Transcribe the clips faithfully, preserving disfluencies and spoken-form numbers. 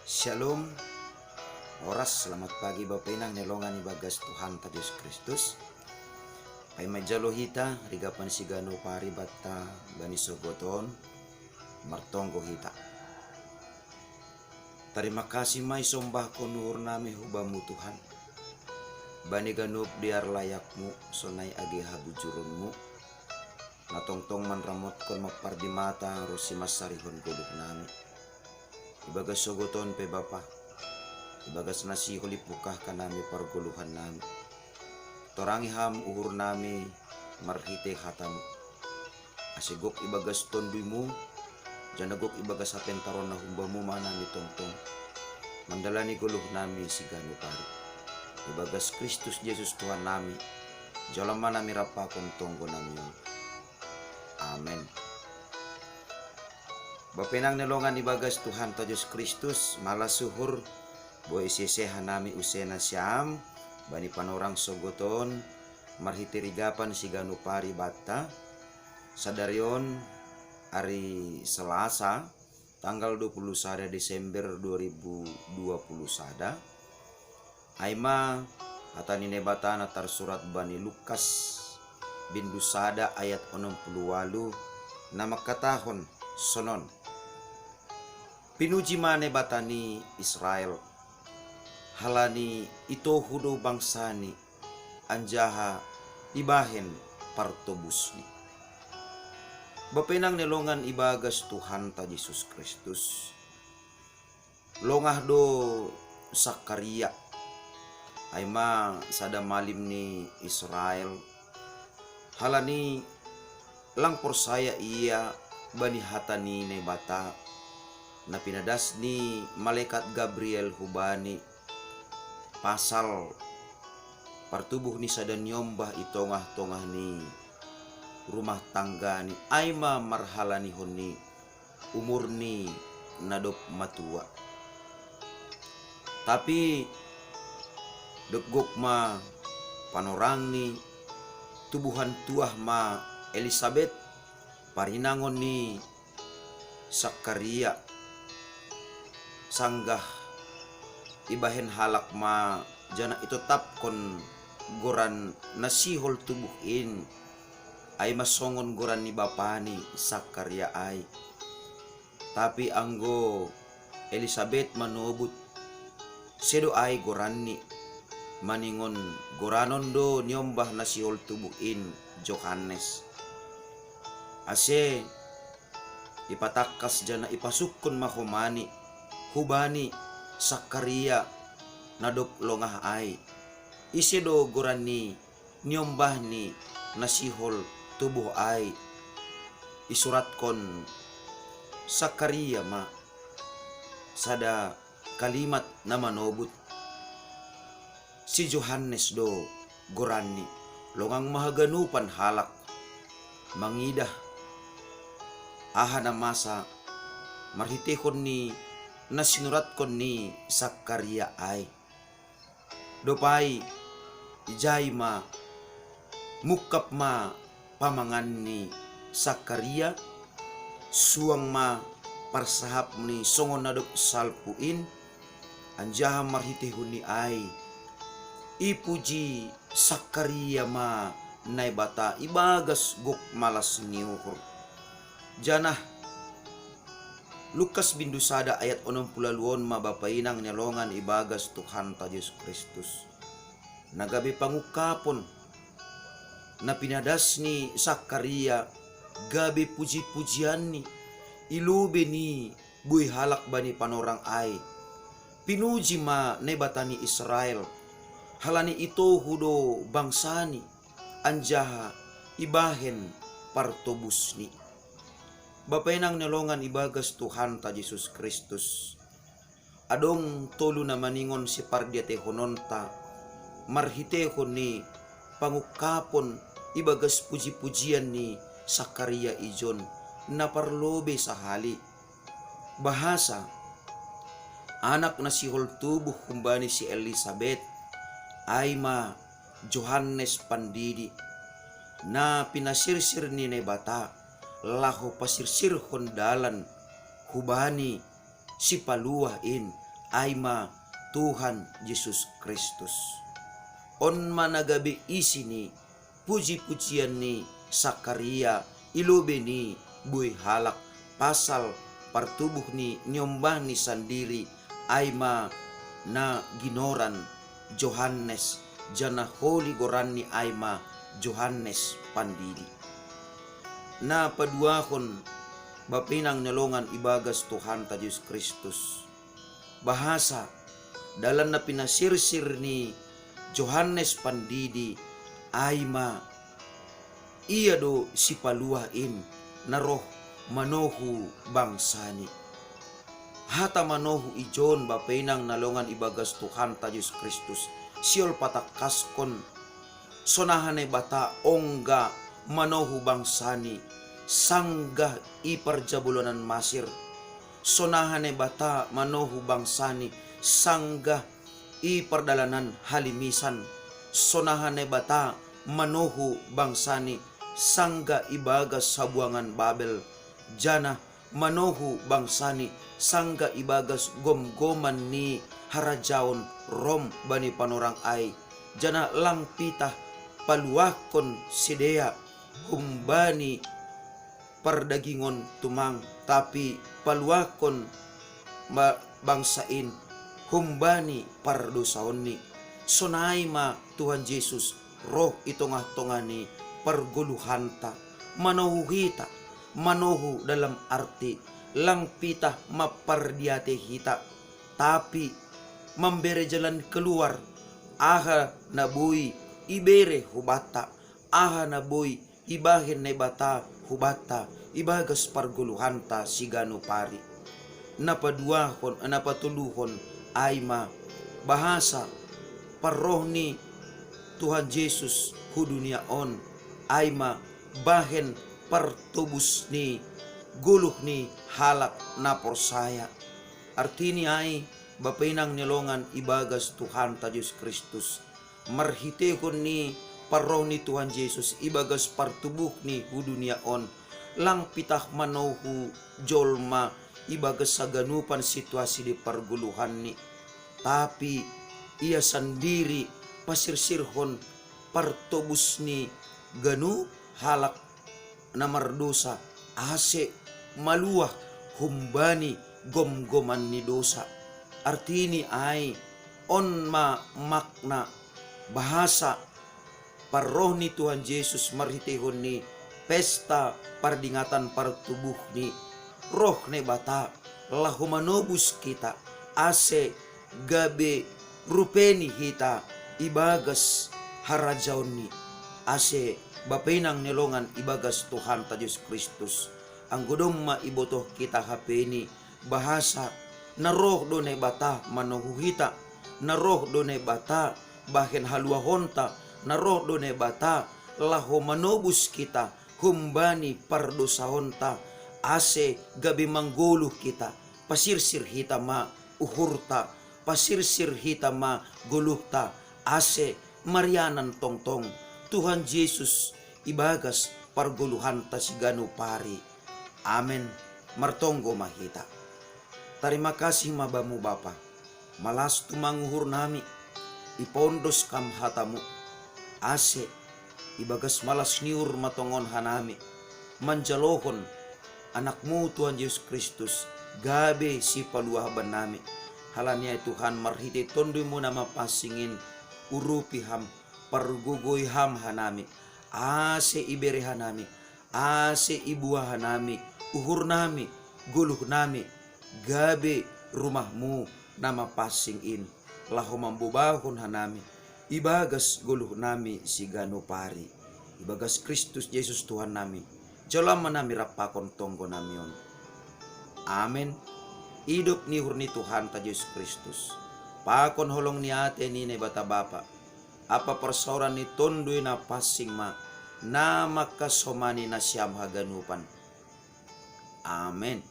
Shalom. Oras, selamat pagi Bapenang nelongan ibagas Tuhanta Jesus Kristus. Ai majalo hita rigapan sigano pari batta bani sogoton, martonggo hita. Tarima kasih mai sombahkon uhur nami hubamu Tuhan, bani ganup dear layakmu sonai age habujurunmu, na tongtong manramotkon mampardimata ro simansarihon goluh nami. Ibagas sogoton pe Bapa, ibagas na sihol ipungkahkan nami pargoluhan nami, torangi Ham uhur nami marhitei hatamu, ase gok ibagas tonduimu, jana gok ibagas hapentaron na humbamu ma nami tongtong mandalani goluh nami sigano pari. Ibagas Kristus Jesus Tuhan nami, jalo ma nami rap pakon tonggo nami on. Amen. Bapenang nelongan ibagas Tuhanta Jesus Kristus, malas uhur, boi sese hanami use nasiam bani panorang sogoton marhitei rigapan sigano pari batta. Sadari on ari Selasa, tanggal dua puluh sada Desember dua ribu dua puluh sada. Ai ma hata ni Naibata na tarsurat bani Lukas bindu sada ayat onom puluh walu, na mangkatahon sonon: Pinuji ma Naibata ni Israel, halani itohu do bangsani, anjaha ibahen partobusni. Bapenang nelongan ibagas Tuhanta Jesus Kristus, longah do Sakaria, ai ma sada malim ni Israel, halani lang porsaya ia bani hata ni Naibata, na pinadas ni malekat Gabriel hubani, pasal partubuh ni sada niombah i tongah-tongah ni rumah tanggani, ai ma marhalanihon ni umurni na dob matua. Tapi dob gok ma panorangni, tubuhan tuah ma Elisabet, parinangon ni Sakaria, sanggah ibahen halak ma jana itotapkon goran na sihol tubuh in, ai ma songon goran ni bapani Sakaria ai. Tapi anggo Elisabet manobut, sedo ai goranni, maningon goranon do niombah na sihol tubuh in Johannes. Ase ipatangkas jana ipasungkun ma homani hubani Sakaria na dob longah ai, ise do goran ni niombahni na sihol tubuh ai. Isuratkon Sakaria ma sada kalimat na manobut, si Johannes do goranni. Longang ma haganupan halak mangidah aha na masa marhiteihon ni na sinuratkon ni Sakaria ai. Dob ai ijai ma mungkap ma pamangan ni Sakaria, suang ma parsahapni songon na dob salpu in, anjaha marhiteihon ni ai ipuji Sakaria ma Naibata ibagas gok malas ni uhur. Janah Lukas bindu sada ayat onom puluh walu on ma bapa inang ni alongan ibagas Tuhanta Jesus Kristus, na gabe pangungkapon na pinadas ni Sakaria, gabe puji-pujianni i lobei ni boi halak bani panorang ai. Pinuji ma Naibata ni Israel, halani itohu do bangsani, anjaha ibahen partobusni. Bapa inang ni alongan ibagas Tuhanta Jesus Kristus, adong tolu na maningon sipardiateihononta marhiteihon ni pangungkapon ibagas puji-pujian ni Sakaria ijon, na parlobei sahali. Bahasa anak na sihol tubuh humbani si Elisabet, ai ma Johannes Pandidi, na pinasirsir ni Naibata laho pasirsirhon dalan hubani sipaluah in, ai ma Tuhan Jesus Kristus. On ma na gabe isi ni puji-pujian ni Sakaria i lobei ni buei halak pasal partubuh ni niombahni sandiri, ai ma na ginoran Johannes, janah holi goranni ai ma Johannes Pandidi. Na paduahon, bapa inang ni longan ibagas Tuhanta Jesus Kristus, bahasa dalan na pinasirsir ni Johannes Pandidi ai ma ia do Sipaluah in na roh manohu bangsani. Hata manohu i John, bapa inang na longan ibagas Tuhanta Jesus Kristus, sihol patangkaskon, sonaha Naibata ongga manohu bangsani sanggah i parjabolonan Masir. Sonaha Naibata manohu bangsani sanggah i pardalanan halimisan. Sonaha Naibata manohu bangsani sanggah ibagas habuangan Babel, janah manohu bangsani sanggah ibagas gomgoman ni harajaon Rom bani panorang ai, janah lang pitah paluahkon sidea humbani pardagingon tumang, tapi paluahkon ma-, bangsa in humbani pardosaonni. Sonai ma Tuhan Jesus roh i tongah-tongah ni pargoluhanta, manohu hita, manohu dalam arti lang pitah mampardiatei hita, tapi mambere jalan keluar, aha na boi ibere hubanta, aha na boi ibahen Naibata hubanta ibagas pargoluhanta siganup ari. Na paduahon, na patoluhon, ai ma bahasa parroh ni Tuhan Jesus hu dunia on, ai ma bahen partobus ni goluh ni halak na porsaya. Artini ai, bapa inang ni longan ibagas Tuhanta Jesus Kristus, marhiteihon ni parroh ni Tuhan Jesus ibagas partubuhni hu dunia on, lang pitah manohu jolma ibagas haganupan situasi di pargoluhanni. Tapi ia sandiri pasirsirhon partobus ni ganup halak na mardosa, ase maluah humbani gomgoman ni dosa. Artini ai, on ma makna bahasa parroh ni Tuhan Jesus marhiteihon ni pesta pardingatan partubuhni. Roh Naibata laho manobus hita, ase gabe rupeni hita ibagas harajaonni, ase bapa inang ni longan ibagas Tuhanta Jesus Kristus. Anggo domma ibotoh hita hapeni, bahasa na roh do Naibata manohu hita, na roh do Naibata bahen haluahonta, na roh do Naibata laho manobus hita humbani pardosaonta, ase gabe manggoluh hita. Pasirsir hita ma uhurta, pasirsir hita ma goluhta, ase marianan tongtong Tuhan Jesus ibagas pargoluhanta siganup ari. Amen. Martonggo ma hita. Tarima kasih ma Bamu Bapa, malas tumang uhurnami, ipaondos Kam hataMu, ase ibagas malas ni uhur ma tongon hanami manjalohon AnakMu Tuhan Jesus Kristus, gabe Sipaluah bannami. Halani ai Tuhan, marhitei TonduyMu na mapansing in, urupi Ham, pargogoi Ham hanami, ase ibere hanami, ase iboan hanami uhurnami, goluhnami, gabe rumah-Mu na mapansing in, laho mambobahon hanami ibagas goluhnami siganup ari. Ibagas Kristus Jesus Tuhannami, jalo ma nami rap pakon tonggonami on. Amen. Idop ni uhur ni Tuhanta Jesus Kristus, pakon holong ni atei ni Naibata Bapa, ampa parsaoran ni Tonduy Napansing ma na mangkasomani nasiam haganupan. Amen.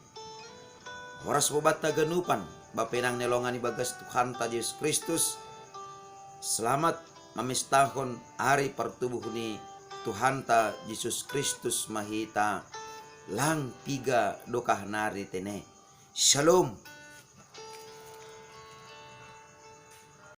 Horas ma banta haganupan, bapa inang ni longan ibagas Tuhanta Jesus Kristus. Selamat mamestahon ari partubuh ni Tuhanta Jesus Kristus ma hita, lang piga dokah nari tene. Shalom.